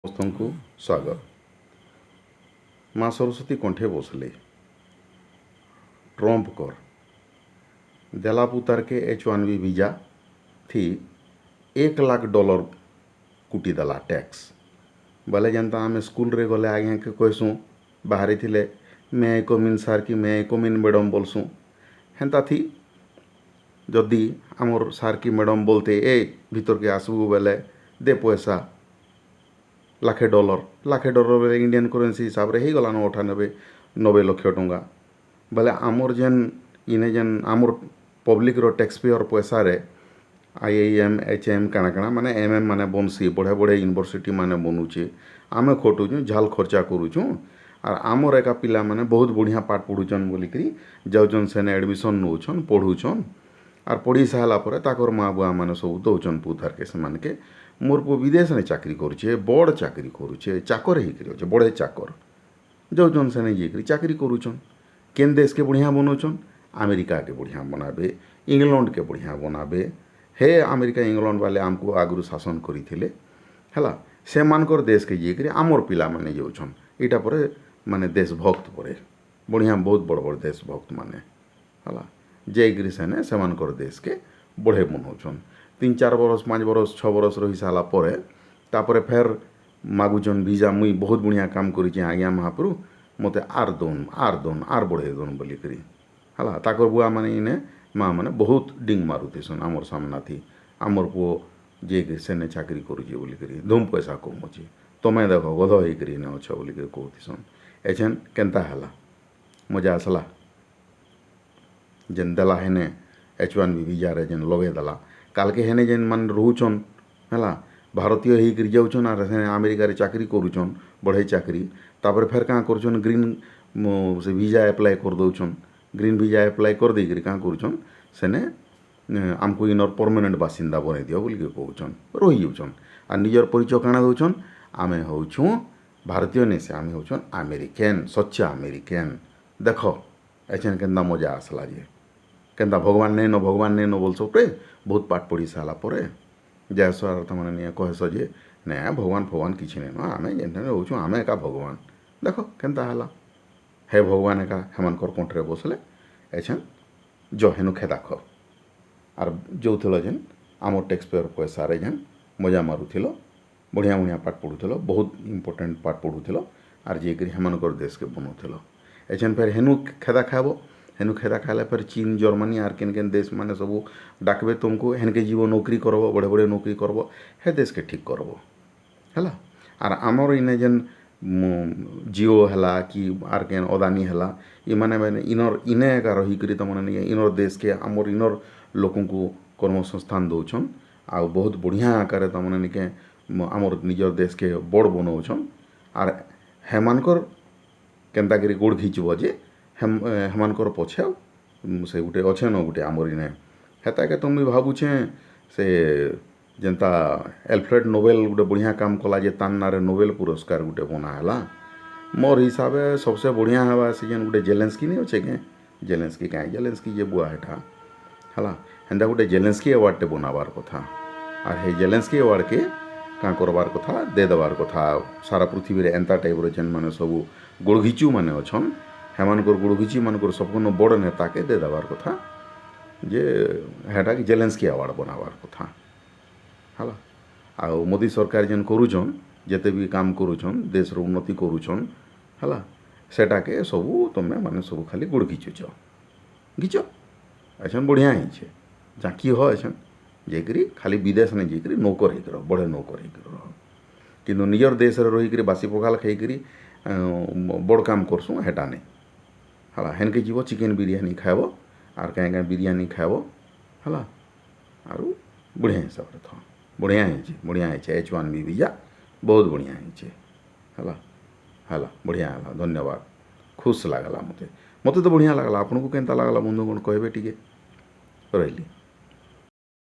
ସମସ୍ତଙ୍କୁ ସ୍ୱାଗତ। ମା ସରସ୍ୱତୀ କଣ୍ଠେ ବସଲେ, ଟ୍ରମ୍ପକର ଦେଲା ପୁତାରକେ H-1B ଭିଜା ଥି 1 ଲାଖ ଡଲର କୁଟିଦେଲା ଟ୍ୟାକ୍ସ। ବୋଇଲେ ଯେନ୍ତା ଆମେ ସ୍କୁଲରେ ଗଲେ ଆଜ୍ଞାକେ କହେସୁଁ, ବାହାରେ ଥିଲେ "May I come in, sir" କି "May I come in, madam" ବୋଲସୁଁ, ହେନ୍ତା ଥି ଯଦି ଆମର୍ ସାର୍ କି ମ୍ୟାଡ଼ମ୍ ବୋଲତେ, "ଏ ଭିତରକେ ଆସବୁ ବେଲେ ଦେ ପଇସା ଲାଖେ ଡଲର।" ଲାଖେ ଡଲର ବେଲେ ଇଣ୍ଡିଆନ୍ କରେନ୍ସି ହିସାବରେ ହେଇଗଲାନ 98 ଲକ୍ଷ ଟଙ୍କା। ବେଲେ ଆମର୍ ଯେନ୍ ଇନେ ଯେନ୍ ଆମର୍ ପବ୍ଲିକ୍ର ଟ୍ୟାକ୍ସ ପେୟର୍ ପଇସାରେ ଆଇଆଇଏମ୍, ଏଚ୍ଏମ୍, କାଣା କାଣା ମାନେ ଏମ୍ ଏମ୍ ମାନେ ବନସି, ବଢ଼େ ବଢ଼େ ୟୁନିଭର୍ସିଟି ମାନେ ବନୁଛେ, ଆମେ ଖଟୁଛୁଁ, ଝାଲ୍ ଖର୍ଚ୍ଚା କରୁଛୁଁ। ଆର୍ ଆମର୍ ଏକା ପିଲାମାନେ ବହୁତ ବଢ଼ିଆଁ ପାଠ୍ ପଢ଼ୁଛନ୍ ବୋଲିକିରି ଯାଉଛନ୍, ସେନେ ଆଡ଼ମିସନ୍ ନଉଛନ୍, ପଢ଼ୁଛନ୍। ଆର୍ ପଢ଼ି ସାରିଲା ପରେ ତାକର୍ ମା ବୁଆ ମାନେ ସବୁ ଦଉଛନ୍ ପୁତାରକେ ସେମାନକେ, "ମୋର୍ ପୁଅ ବିଦେଶରେ ଚାକିରି କରୁଛେ, ବଡ଼ ଚାକିରି କରୁଛେ, ଚାକର ହେଇକିରି ଅଛେ, ବଢ଼େ ଚାକର।" ଯାଉଛନ୍, ସେନେ ଯାଇକରି ଚାକିରି କରୁଛନ୍। କେନ୍ ଦେଶକେ ବଢ଼ିଆଁ ବନଉଛନ୍? ଆମେରିକାକେ ବଢ଼ିଆଁ ବନାବେ, ଇଂଲଣ୍ଡକେ ବଢ଼ିଆଁ ବନାବେ। ହେ ଆମେରିକା, ଇଂଲଣ୍ଡ ବାଲେ ଆମକୁ ଆଗରୁ ଶାସନ କରିଥିଲେ, ହେଲା। ସେମାନଙ୍କର ଦେଶକେ ଯାଇକରି ଆମର୍ ପିଲାମାନେ ଯାଉଛନ୍। ଏଇଟା ପରେ ମାନେ ଦେଶଭକ୍ତ ପରେ ବଢ଼ିଆଁ, ବହୁତ ବଡ଼ ବଡ଼ ଦେଶଭକ୍ତ ମାନେ, ହେଲା। ଯାଇକରି ସେନେ ସେମାନଙ୍କର ଦେଶକେ ବଢ଼େ ବନଉଛନ୍। 3-4 ବରଷ, 5 ବରଷ, 6 ବରଷ ରହି ସାରିଲା ପରେ ତାପରେ ଫେର୍ ମାଗୁଛନ୍ ଭିଜା। "ମୁଇଁ ବହୁତ ବଢ଼ିଆଁ କାମ କରିଛେଁ ଆଜ୍ଞା ମହାପ୍ରଭୁ, ମୋତେ ଆର୍ ଦଉନ୍, ଆର୍ ଦଉନ୍, ଆର୍ ବଢ଼େଇ ଦଉନ୍" ବୋଲିକରି, ହେଲା। ତାକର୍ ବୁଆମାନେ ଇନେ ମା ମାନେ ବହୁତ ଡିଙ୍ଗ ମାରୁଥିସନ୍ ଆମର୍ ସାମ୍ନାଥି, "ଆମର୍ ପୁଅ ଯାଇକି ସେନେ ଚାକିରି କରୁଛେ ବୋଲିକରି ଧୁମ୍ ପଇସା କମଉଛେ, ତମେ ଦେଖ ଗଧ ହେଇକରି ଇନେ ଅଛ" ବୋଲିକରି କହୁଥିସନ୍। ଏଛେନ୍ କେନ୍ତା ହେଲା? ମଜା ଆସଲା? ଯେନ୍ ଦେଲା ହେନେ H-1B ଭିଜାରେ ଯେନ୍ ଲଗେଇଦେଲା, କାଲ୍କେ ହେନେ ଯେନ୍ ମାନେ ରହୁଛନ୍, ହେଲା, ଭାରତୀୟ ହେଇକରି ଯାଉଛନ୍ ଆର୍ ସେନେ ଆମେରିକାରେ ଚାକିରି କରୁଛନ୍, ବଢ଼େଇ ଚାକିରି। ତାପରେ ଫେର୍ କାଁ କରୁଛନ୍? ଗ୍ରୀନ୍ ସେ ଭିଜା ଆପ୍ଲାଏ କରିଦଉଛନ୍। ଗ୍ରୀନ୍ ଭିଜା ଆପ୍ଲାଏ କରିଦେଇକିରି କାଁ କରୁଛନ୍? ସେନେ "ଆମକୁ ଇନର୍ ପରମାନେଣ୍ଟ ବାସିନ୍ଦା ବନେଇ ଦିଅ" ବୋଲିକି କହୁଛନ୍, ରହିଯାଉଛନ୍। ଆର୍ ନିଜର ପରିଚୟ କାଣା ଦଉଛନ୍? "ଆମେ ହଉଛୁଁ ଭାରତୀୟ ନେଇ ସେ, ଆମେ ହଉଛନ୍ ଆମେରିକାନ୍, ସଚ୍ଚା ଆମେରିକାନ୍।" ଦେଖ ଏଛେନ୍ କେନ୍ତା ମଜା ଆସଲା ଯେ, କେନ୍ତା ଭଗବାନ ନେଇନ, ଭଗବାନ ନେଇନ ବୋଲସ ଉପରେ। ବହୁତ ପାଠ ପଢ଼ି ସାରିଲା ପରେ ଯାଏସ ଆର୍ ତାମାନେ ନିଏ କହେସ ଯେ ନାଇଁ, ଭଗବାନ ଫଗବାନ କିଛି ନାଇଁନ, ଆମେ ଯେନ୍ଠାନେ ରହୁଛୁଁ ଆମେ ଏକା ଭଗବାନ। ଦେଖ କେନ୍ତା ହେଲା। ହେ ଭଗବାନ ଏକା ହେମାନଙ୍କର କଣ୍ଠରେ ବସଲେ। ଏଛେନ୍ ଯ ହେନୁ ଖେଦା ଖ। ଆର୍ ଯୋଉଥିଲ ଯେନ୍ ଆମର୍ ଟ୍ୟାକ୍ସ ପେୟର୍ ପଇସାରେ ଯେନ୍ ମଜା ମାରୁଥିଲ, ବଢ଼ିଆଁ ବଢ଼ିଆଁ ପାଠ ପଢ଼ୁଥିଲ, ବହୁତ ଇମ୍ପୋର୍ଟାଣ୍ଟ ପାଠ ପଢ଼ୁଥିଲ ଆର୍ ଯାଇକରି ହେମାନଙ୍କର ଦେଶକେ ବନଉଥିଲ, ଏଛେନ୍ ଫେର୍ ହେନୁ ଖେଦା ଖାଇବ। ହେନୁ ଖେଦା ଖାଇଲେ ଫେର୍ ଚୀନ୍, ଜର୍ମାନୀ ଆର୍ କେନ୍ କେନ୍ ଦେଶ ମାନେ ସବୁ ଡାକବେ ତୁମକୁ। ହେନକେ ଯିବ, ନୌକରି କରବ, ବଢ଼େ ବଢ଼େ ନୌକରି କରବ, ହେ ଦେଶକେ ଠିକ୍ କରବ, ହେଲା। ଆର୍ ଆମର୍ ଇନେ ଯେନ୍ ଜିଓ ହେଲା କି ଆର୍ କେନ୍ ଅଦାନୀ ହେଲା, ଇମାନେ ମାନେ ଇନର୍ ଇନେ ଏକା ରହିକରି ତମମାନେ ନିକେ ଇନର୍ ଦେଶକେ, ଆମର୍ ଇନର୍ ଲୋକଙ୍କୁ କର୍ମସଂସ୍ଥାନ ଦଉଛନ୍। ଆଉ ବହୁତ ବଢ଼ିଆଁ ଆକାରରେ ତମମାନେ ନିକେ ଆମର୍ ନିଜର ଦେଶକେ ବଡ଼ ବନଉଛନ୍। ଆର୍ ହେମାନଙ୍କର କେନ୍ତା କରି ଗୋଡ଼ ଘିଚବ ଯେ ହେମାନଙ୍କର ପଛେ ସେ ଗୁଟେ ଅଛେନ ଗୁଟେ ଆମର୍ ଇନେ ହେତାକେ ତ ମୁଇଁ ଭାବୁଛେଁ, ସେ ଯେନ୍ତା ଆଲଫ୍ରେଡ଼ ନୋବେଲ ଗୁଟେ ବଢ଼ିଆଁ କାମ କଲା ଯେ ତାର୍ ନାଁରେ ନୋବେଲ ପୁରସ୍କାର ଗୁଟେ ବନା ହେଲା, ମୋର୍ ହିସାବେ ସବସେ ବଢ଼ିଆଁ ହେବା ସେ ଯେନ୍ ଗୁଟେ ଜେଲେନ୍ସ୍କି ନି ଅଛେ କେଁ? ଜେଲେନ୍ସ୍କି କାଇଁ, ଜେଲେନ୍ସ୍କି ଯେ ବୁଆ ହେଟା, ହେଲା, ହେନ୍ତା ଗୁଟେ ଜେଲେନ୍ସ୍କି ଆୱାର୍ଡ଼ଟେ ବନାବାର୍ କଥା। ଆର୍ ହେ ଜେଲେନ୍ସ୍କି ଆୱାର୍ଡ଼କେ କାଁ କରବାର୍ କଥା? ଦେଇଦେବାର୍ କଥା ସାରା ପୃଥିବୀରେ। ଏନ୍ତା ଟାଇପ୍ର ଯେନ୍ମାନେ ସବୁ ଗୋଡ଼ଘିଚୁ ମାନେ ଅଛନ୍, ହେମାନଙ୍କର ଗୋଡ଼ଘିଚି ମାନଙ୍କର ସବୁନୁ ବଡ଼ ନେତାକେ ଦେଇଦେବାର୍ କଥା ଯେ ହେଟାକେ ଜେଲେନ୍ସ୍କି ଆୱାର୍ଡ଼ ବନାବାର୍ କଥା, ହେଲା। ଆଉ ମୋଦି ସରକାର ଯେନ୍ କରୁଛନ୍, ଯେତେ ବି କାମ କରୁଛନ୍, ଦେଶର ଉନ୍ନତି କରୁଛନ୍, ହେଲା, ସେଟାକେ ସବୁ ତମେ ମାନେ ସବୁ ଖାଲି ଗୋଡ଼ ଘିଚୁଛ। ଘିଚ, ଏଛେନ୍ ବଢ଼ିଆଁ ହେଇଛେ, ଜାକି ହ। ଏଛେନ୍ ଯାଇକରି ଖାଲି ବିଦେଶ ନାଇଁ ଯାଇକରି ନୌକର ହେଇକି ରହ, ବଢ଼େ ନୌକର ହେଇକି ରହ। କିନ୍ତୁ ନିଜର ଦେଶରେ ରହିକରି ବାସି ପଖାଲ ଖାଇକରି ବଡ଼ କାମ କରସୁଁ, ହେଟା ନାଇଁ ହେଲା। ହେନକେ ଯିବ, ଚିକେନ୍ ବିରିୟାନୀ ଖାଇବ ଆର୍ କାଁ କାଁ ବିରିୟାନୀ ଖାଇବ, ହେଲା, ଆରୁ ବଢ଼ିଆ ହିସାବରେ ଥ। ବଢ଼ିଆ ହେଇଛେ, ବଢ଼ିଆ ହେଇଛେ। H-1B ଭିଜା ବହୁତ ବଢ଼ିଆ ହେଇଛେ, ହେଲା। ହେଲା, ବଢ଼ିଆ ହେଲା। ଧନ୍ୟବାଦ। ଖୁସ୍ ଲାଗଲା ମୋତେ। ମୋତେ ତ ବଢ଼ିଆ ଲାଗଲା, ଆପଣଙ୍କୁ କେନ୍ତା ଲାଗଲା ବନ୍ଧୁଗଣ, କହିବେ ଟିକେ। ରହିଲି।